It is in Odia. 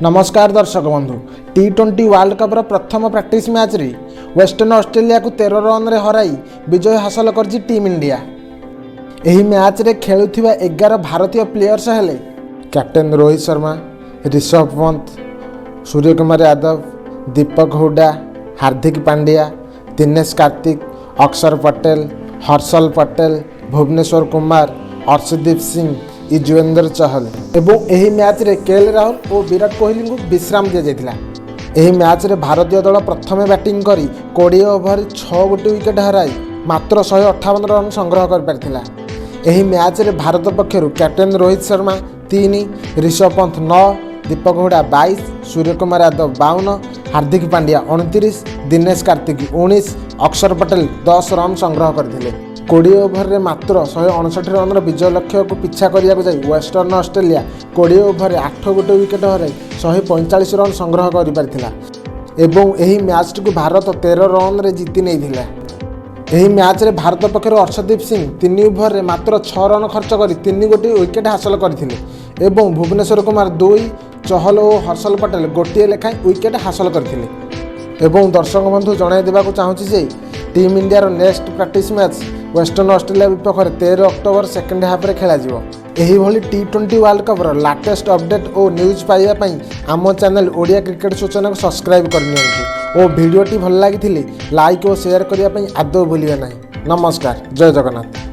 ନମସ୍କାର ଦର୍ଶକ ବନ୍ଧୁ, ଟି-20 ୱାର୍ଲଡ କପ୍ର ପ୍ରଥମ ପ୍ରାକ୍ଟିସ୍ ମ୍ୟାଚ୍ରେ ୱେଷ୍ଟର୍ଣ୍ଣ ଅଷ୍ଟ୍ରେଲିଆକୁ 13 ରନ୍ରେ ହରାଇ ବିଜୟ ହାସଲ କରିଛି ଟିମ୍ ଇଣ୍ଡିଆ। ଏହି ମ୍ୟାଚ୍ରେ ଖେଳୁଥିବା 11 ଭାରତୀୟ ପ୍ଲେୟର୍ସ ହେଲେ କ୍ୟାପ୍ଟେନ୍ ରୋହିତ ଶର୍ମା, ରିଷଭ ପନ୍ତ, ସୂର୍ଯ୍ୟକୁମାର ଯାଦବ, ଦୀପକ ହୁଡା, ହାର୍ଦ୍ଦିକ ପାଣ୍ଡ୍ୟା, ଦିନେଶ କାର୍ତ୍ତିକ, ଅକ୍ଷର ପଟେଲ, ହର୍ଷଲ ପଟେଲ, ଭୁବନେଶ୍ୱର କୁମାର, ଅର୍ଶଦୀପ ସିଂ, ୟୁଜବେନ୍ଦ୍ର ଚହଲ ଏବଂ ଏହି ମ୍ୟାଚ୍ରେ କେଏଲ୍ ରାହୁଲ ଓ ବିରାଟ କୋହଲିଙ୍କୁ ବିଶ୍ରାମ ଦିଆଯାଇଥିଲା। ଏହି ମ୍ୟାଚ୍ରେ ଭାରତୀୟ ଦଳ ପ୍ରଥମେ ବ୍ୟାଟିଂ କରି 20 ଓଭରରେ ଛଅ ଗୋଟି ୱିକେଟ୍ ହରାଇ ମାତ୍ର 158 ରନ୍ ସଂଗ୍ରହ କରିପାରିଥିଲା। ଏହି ମ୍ୟାଚ୍ରେ ଭାରତ ପକ୍ଷରୁ କ୍ୟାପ୍ଟେନ୍ ରୋହିତ ଶର୍ମା 3, ରିଷଭ ପନ୍ତ 9, ଦୀପକ ହୁଡ଼ା 22, ସୂର୍ଯ୍ୟକୁମାର ଯାଦବ 52, ହାର୍ଦ୍ଦିକ ପାଣ୍ଡ୍ୟା 29, ଦିନେଶ କାର୍ତ୍ତିକ 19, ଅକ୍ଷର ପଟେଲ 10 ରନ୍ ସଂଗ୍ରହ କରିଥିଲେ। 20 ଓଭରରେ ମାତ୍ର 159 ରନ୍ର ବିଜୟ ଲକ୍ଷ୍ୟକୁ ପିଛା କରିବାକୁ ଯାଇ ୱେଷ୍ଟର୍ଣ୍ଣ ଅଷ୍ଟ୍ରେଲିଆ 20 ଓଭରରେ ଆଠ ଗୋଟି ୱିକେଟ୍ ହରାଇ 145 ରନ୍ ସଂଗ୍ରହ କରିପାରିଥିଲା ଏବଂ ଏହି ମ୍ୟାଚ୍ଟିକୁ ଭାରତ 13 ରନ୍ରେ ଜିତି ନେଇଥିଲା। ଏହି ମ୍ୟାଚ୍ରେ ଭାରତ ପକ୍ଷରୁ ଅର୍ଶଦୀପ ସିଂ ତିନି ଓଭରରେ ମାତ୍ର 6 ରନ୍ ଖର୍ଚ୍ଚ କରି ତିନି ଗୋଟି ୱିକେଟ୍ ହାସଲ କରିଥିଲେ ଏବଂ ଭୁବନେଶ୍ୱର କୁମାର 2, ଚହଲ ଓ ହର୍ଷଲ ପଟେଲ ଗୋଟିଏ ଲେଖାଏଁ ୱିକେଟ୍ ହାସଲ କରିଥିଲେ। ଏବଂ ଦର୍ଶକ ବନ୍ଧୁ, ଜଣାଇ ଦେବାକୁ ଚାହୁଁଛି ଯେ ଟିମ୍ ଇଣ୍ଡିଆର next practice match western Australia ବିପକ୍ଷରେ 13 ଅକ୍ଟୋବର ସେକେଣ୍ଡ ହାଫ୍ରେ ଖେଳାଯିବ। ଏହିଭଳି ଟି-20 ୱାର୍ଲଡ କପ୍ର ଲାଟେଷ୍ଟ ଅପଡେଟ୍ ଓ ନ୍ୟୁଜ୍ ପାଇବା ପାଇଁ ଆମ ଚ୍ୟାନେଲ୍ ଓଡ଼ିଆ କ୍ରିକେଟ୍ ସୂଚନାକୁ ସବସ୍କ୍ରାଇବ୍ କରିନିଅନ୍ତୁ ଓ ଭିଡ଼ିଓଟି ଭଲ ଲାଗିଥିଲେ ଲାଇକ୍ ଓ ସେୟାର କରିବା ପାଇଁ ଆଦୌ ଭୁଲିବେ ନାହିଁ। ନମସ୍କାର, ଜୟ ଜଗନ୍ନାଥ।